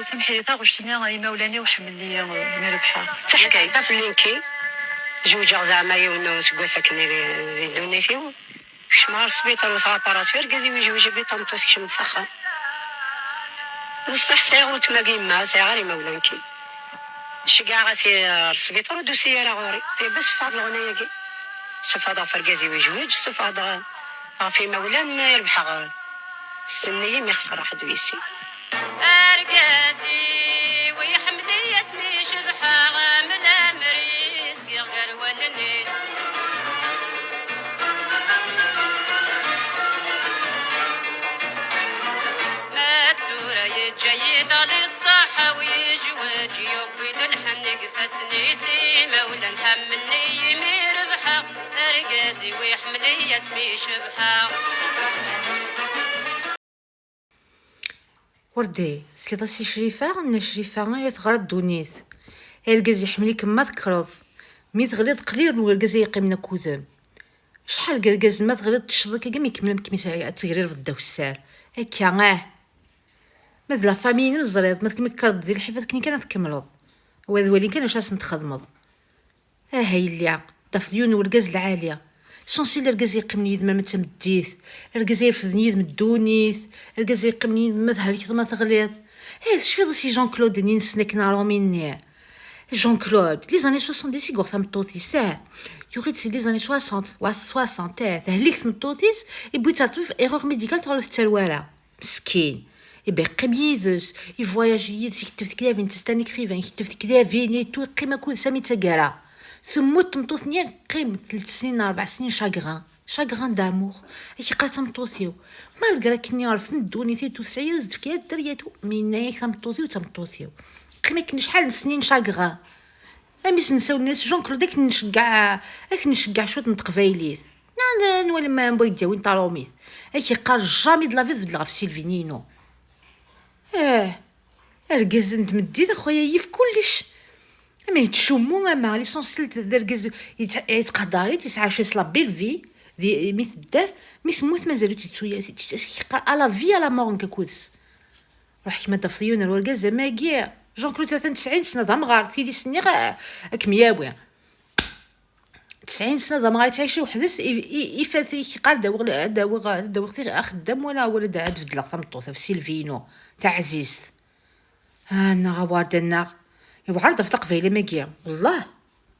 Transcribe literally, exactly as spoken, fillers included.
Samḥi, taɣect-nni, imawlan-iw ḥemmlen-iyi mi rebḥeɣ. D taḥkayt, af linki, zewǧeɣ zeɛma yiwen n useggas akken di, di ddunit-iw. Kecmeɣ ɣer sbiṭar, wteɣ aparatur, argaz-iw yejwej, tameṭṭut tekcem-d s axxam. D ṣṣeḥ, sɛiɣ weltma d yemma, sɛiɣ ara imawlan-ki. Ceggɛeɣ-as i, ɣer sbiṭar, ur d-tusi ara ɣur-i. Bas ffeɣ-d leɣna-agi. Ssufɣeɣ ɣef argaz-iw yejwej, ssufɣeɣ ɣef imawlan, rebḥeɣ. Stenni-yi mi xesreɣ ḥedd wis sin. Argaz-iw iḥemmel-iyi asmi cebḥeɣ, am lemri zgiɣ gar wallen-is. Ma d tura yeǧǧa-yi-d ɣli ṣṣeḥḥa-w, yejweǧ yewwi-d lḥenni deg ifassen-is, imawlan ḥemmlen-iyi mi rebḥeɣ, argaz-iw iḥemmel-iyi asmi cebḥeɣ. Werdey, tesliḍ-as i Crifa? Nna Crifa, ay teɣra ddunit. Argaz iḥemmel-ikem ma tekkreḍ. Mi teɣliḍ qlil n urgaz ay yeqqimen akkudem. Acḥal n yergazen ma teɣliḍ tecceḍ akka, am ikemmel, am kem ad tegrirbeḍ ddaw ssar. Akka, ah. Ma d la famille-inem teẓriḍ, ma tkemmleḍ di lḥif, akken kan ad tkemmleḍ. Wa d walin kan acu ad sen-txedmeḍ. Ah, a yelli, tafeḍ yiwen n urgaz lɛali. L'essentiel d argaz yeqqimen yid-m arma d tameddit, argaz ay irefden yid-m ddunit, argaz ay yeqqimen yid-m ma thelkeḍ ma teɣliḍ. Eh, tecfiḍ si Jean-Claude-nni nessen akken aṛumi-nni? Jean-Claude, les années soixante-dix i yuɣ tameṭṭut-is, ah. Yuɣ-itt si les années soixante, wa soixante, ah, tehlik tmeṭṭut-is, yewwi-tt ɣer ṭṭbib, erreur médicale, tuɣal ur tettarew ara. Meskin. Iba yeqqim yid-s, ivoyage yid-s, iketteb tiktibin, c'est un écrivain, iketteb tiktibin, et tout, yeqqim akked-s armi d taggara. Temmut tmeṭṭut-nni, yeqqim telt snin, rebɛ snin, chagrin. Chagrin d'amour. Ak-iqqar tameṭṭut-iw. Malgré akken refden ddunit-iw, ur tesɛi ara s-d-tefk ara dderya-iw, mi yenna-yak tameṭṭut-iw d tameṭṭut-iw. Qqim akken acḥal n snin chagrin. Amis nsawlen-as Jean-Claude, akken nceggeɛ, akken nceggeɛ cwiṭ n teqbaylit. Na, na, nwala ma n wayt d-yawin taṛumit. Ak-iqqar jamais de la vie tbeddleɣ ɣef Sylvie-nni-inu. Eh, argaz n tmeddit, a xoya, yif kullec. Ama yettcummu, ama l'essentiel d argaz yettqadar-itt, yesɛa cwiṭ la belle vie, di, mi tedder, mi temmut mazal ur tt-yettu ara, yeqqar à la vie, à la mort nekk akked-s. Ruḥ kemm ad d-tafeḍ yiwen n urgaz am wagi. Jean-Claude atan tesɛin sna d amɣar, tili s-nniɣ a, a kem-yawi. Tesɛin sna d amɣar yettɛici weḥd-s, i, i, ifat-ik qqar ad awiɣ, ad awiɣ, ad awiɣ ti-, axeddam wala, wala ad, ad beddleɣ tameṭṭut ɣef Sylvie-inu taɛzizt. Ah, neɣ a Ward, neɣ. Yewɛer ad tafeḍ aqbayli am wagi, wellah.